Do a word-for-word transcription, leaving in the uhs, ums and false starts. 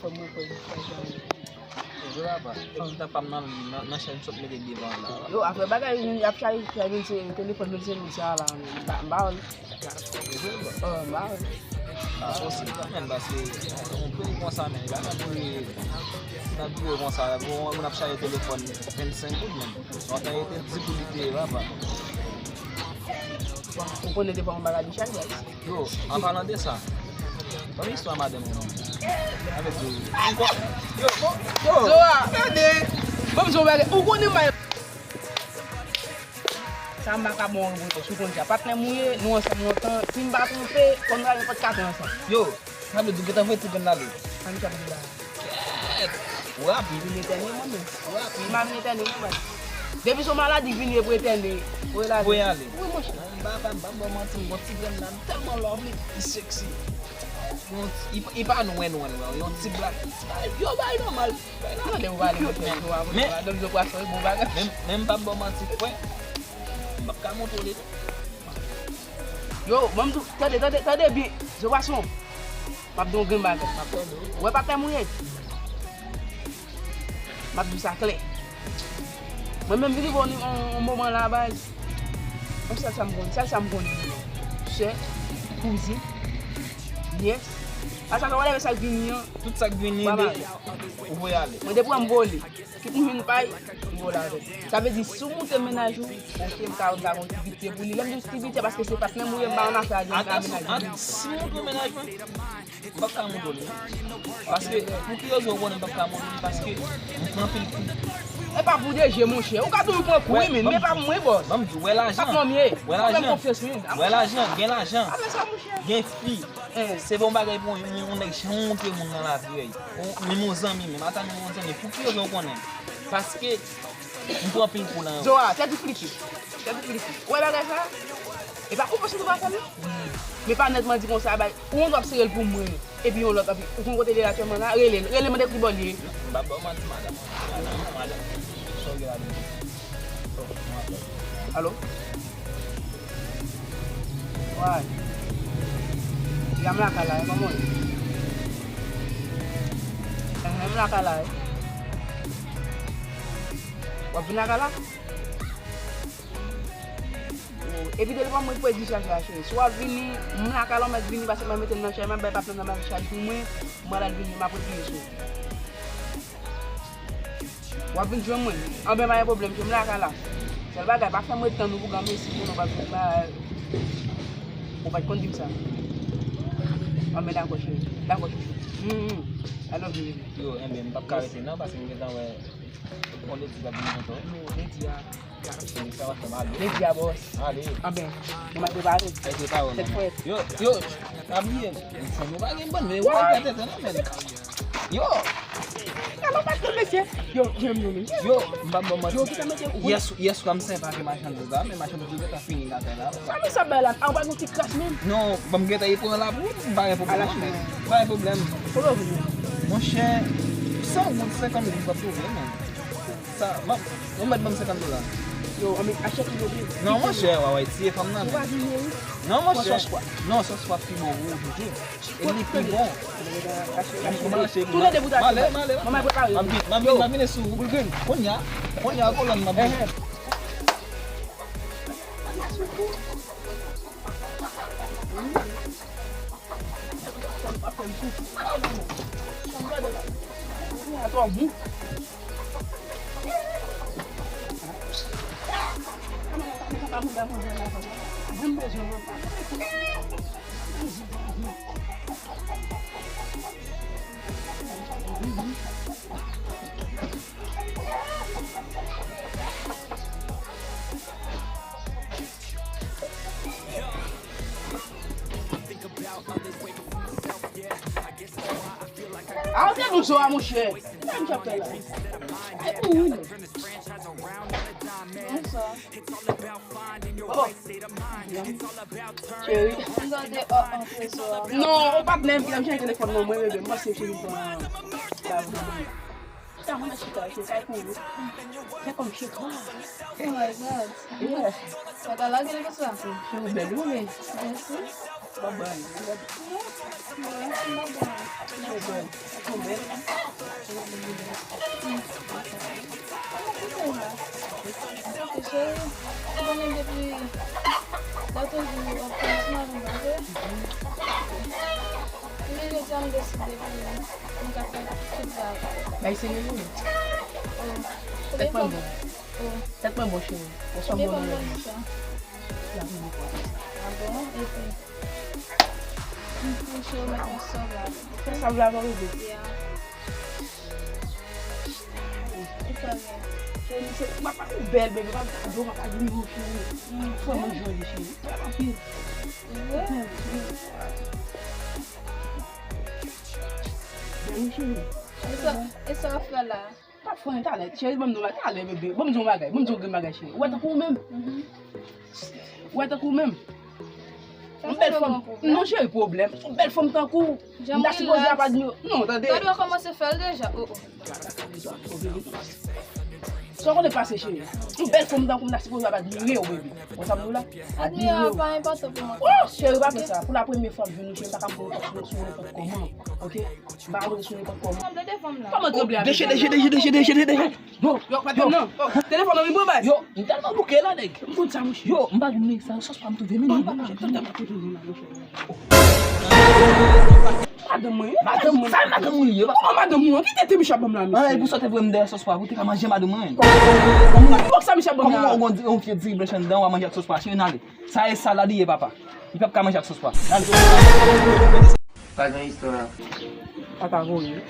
Fò mwen kwè li fè jan. Yo, papa, tout tan pa m nan, nan, nan chèn sot mete devan la. Yo, afè bagay, y ap chay, chay vin se telefòn, vin se nou sa la, men m pa, m pa wè l. Oh, m pa wè l. Ah, posib kanmenm, paske yon peyi konsa, men, la, nan dure, nan dure konsa, bon, moun ap chaje telefòn vennsenk goud, men. Lontan, yo te di pou li peye, papa. Bon, ou konnen devan yon bagay li chay, guys. Yo, an palan de sa, ban m istwa madanm ou non. Avèk yo. Yo, yo, yo. Zoa, tande. Ban m di w bagay. Ou konnen m bay. Sa m pa ka bon repons, ou konn sa. Patnè m ou ye, nou ansanm lontan. Si m pa twonpe, konn nou pa t ka ansanm. Yo, sa vle di w gentan voye ti grenn la ale. Sa m t ap di la. Kèt! Ou rapid. Vin etène mwen menm. Ou rapid. M pa vin etène non, baz. Depi se yon maladi k vini e pou etène. Voye l ale. Voye ale. Wi, monchè. Non, m pa, pa, m pa ba w manti, m gon ti grenn la, m tèlman love li, li sexy. Yon ti, li, li pa nwè, nwè, nwè, yon ti black. Yo, bay nòmal. Bay nòmal. Tande ou pale, monchè, yo, a, men, madanm zo pwason, e bon bagay. Men, men m pa ba w manti, frè. M p ap ka montre w li. Yo, ban m di w, tande, tande, tande byen, zo pwason. M ap di w yon grenn bagay. M ap tande w. Ou wè patnè m ou ye? M ap di w sa klè. Mwen menm vin rive yon, yon, yon moman la, baz. Yon sèl sa m konn, sèl sa m konn. Sè, kouzin, nyès. A sa, whatever sa k vini an. Tout sa k vini, ou voye ale. Mwen depi wè m vole. Kit m jwenn pay, m vole avè l. Sa vle di, si w moute mennaj ou, oke, m ka, m ka gon ti pitye pou li. Lè m di w ti pitye, paske se patnè m ou ye, m pa nan afè a di m ka mennaj li. Si m moute mennaj mwen, m p ap ka moute li. Paske, pou ki rezon ou konnen m p ap ka moute li? Paske, m pran anpil kou. E pa pou de je, monchè. Ou ka toujou pran kou, wi, men, men pa pou mwen, bòs. Ban m di w, wè lajan. Patnè m ye. Wè lajan. Fè m konfyans, wi. Wè lajan, gen lajan. Avè sa, monchè. Gen fi. Se pa yon bagay pou yon, yon nèg janm montre moun nan lavi, wi. Ou, menm yon zanmi, menm ata menm yon zanmi. Pou ki rezon ou konnen? Paske, m pran anpil kou nan yo. Zoa, tèt ou flite. Tèt ou flite. Ou wè bagay sa? E pa ou panse nou pa fè l? Men pa nètman di konsa, bay, ou yon dwa ap sere l pou mwen. Epi yon lòt, epi, ou konn kote l ye aktyèlman la? Rele l. Rele mande ki bò l ye. M pa ba w manti, madanm. Madanm, madanm. Sa w gen la menm? Alo? Why? Ya m lakay la, e kòman w ye? Enhen, m lakay la, e. W ap vin lakay la? Epi telefòn mwen pou di chaje a, cheri. Si w ap vini, m lakay la, w mèt vini, paske mwen mete m nan chay, m ap bay patnè m nan chaj pou mwen, mwen al vini, m ap retounen sou ou. W ap vin jwenn mwen. Anben, pa gen pwoblèm, cheri, m lakay la. Sèl bagay, pa fè m ret tann ou pou granmesi, pou nou pa vin la. Ou pa t konn di m sa. Anben, dakò, cheri. Dakò, chouchou. Mm, mm. I love you, baby. Yo, enben, m p ap ka rete non, paske m gentan wè yon ledi k ap vini kontan. Yo, ledi a. Ledi a, bòs. Ale. Anben, nou mal prepare. Fè prepare w, tèt frèt. Yo, yo, pa bliye. Nou pa gen bann, men ou pa tèt non, men. Yo. Alò, pa tèt mesye. Yo, yo, yo, yo. Yo, m pa ban manti. Yo, ki sa mete ou? Yès, yès, kòm se pa ke machann de la, men machann de la fini la, la. Sa, men sa bay la. A, ou pa gen ti kras menm? Non, ban m gentan, e pran la pou ou, pa gen pwoblèm, non, men. Pa gen pwoblèm. Kote ou vini? Monchè, san goud, senkant goud, w ap twouve, men. Sa, m ap, ou mèt ban m senkant dola. Yo, anben, achte kilo de. Non, monchè, w a wè, tiye fanm nan, men. Ou pa vini, wi. Non, monchè. Sòs pwa. Non, sòs pwa pi bon, wi, toujou. E li pi bon. Achte, achte. Kòman achte? Tounen de bout achte. M ale, m ale. Manman prepare. M ap vin, m ap vin, m ap vin sou ou. Boul grenn. Kounye a, kounye a, kolòn, m ap vin. Enhen. A, ou te bon, Zoa, monchè. Sa m t ap fè la? E pou ou, non? Bonswa. Oh. Cheri. M gade, oh, antre, Zoa. Non, ou pa t menm ki t ap chanje telefòn nan mwen, bebe. M panse cheri pran. Sa mwen chita, se sa pou ou. Fè kòm chita. Oh my God. Yeah. Sa ta lage l konsa. Cheri, ou bèl, wi, men. Mèsi. Bye bye. Mèsi, bye bye. Cheri, ou konnen depi lòt jou w ap fè yon ti madanm pa vre. Epi jodi a m deside pou m ka fè tout bagay. Bay serye wi. Oh. Tèt mwen bon. Oh. Tèt mwen bon, cheri. Ou sòm bon nan lè. Konbyen fanm nan sa? La vin pou. Ah bon? Epi, m cheri, mèt yon sòl la. Fè sa w vle avè w, bebe. Yeah. Ou fè byen. Cheri, se, m ap ou bèl, bebe, m ap gade w, m ap admire w, cheri. Fò mwen jwenn li, cheri. Bèl anpil. Vre? Bèl, wi, cheri. E sa, e sa w ap fè la? Pa fè anyen talè, cheri, ban m di w bagay talè, bebe. Ban m di w bagay, ban m di w grenn bagay, cheri. Ou wè tankou ou menm? Mhm. Ou wè tankou ou menm? Yon bèl fanm. Non, cheri, pwoblèm. Yon bèl fanm tankou w. M ta sipoze ap admire w. Non, tande. Gade w kòmanse fè l deja. Oh, oh. Sa w konnen pase, cheri. Yon bèl fanm tankou w, m ta sipoze ap admire w, bebe. Bon, sa m di w la? Admire w pa enpòtan pou mwen. Oh, cheri, pa fè sa. Pou la premye fwa m jwenn ou, cheri, m pa ka monte sou, sou nenpòt kòman. Ok? M pa ka monte sou nenpòt kòman. Sanble de fanm la. Kòman tranble avèk deje, deje, deje, deje, deje, deje. Yo, yo, pa tèm nan. Oh, telefòn nan vin pran baz. Yo, m tèlman bouke la, nèg. M konn sa, monchè. Yo, m pa vin nèg sa, sòs pa m twouve, men. Madanm mwen, madanm mwen. Sa madanm mwen ye, papa. Kòman madanm mwen? Ki tete misye ap ban m la, mesye? An, e pou sa w te voye m dèyè sòs pa, pou te ka manje madanm mwen. Kòman ki bòks sa misye ap ban m la? Kòman w gon, yon vye diri blanch anndan, w a manje ak sòs pa, cheri, n ale. Sa e sal la li ye, papa. Li p ap ka manje ak sòs pa. N ale. Pa gen istwa. Pa ka voye.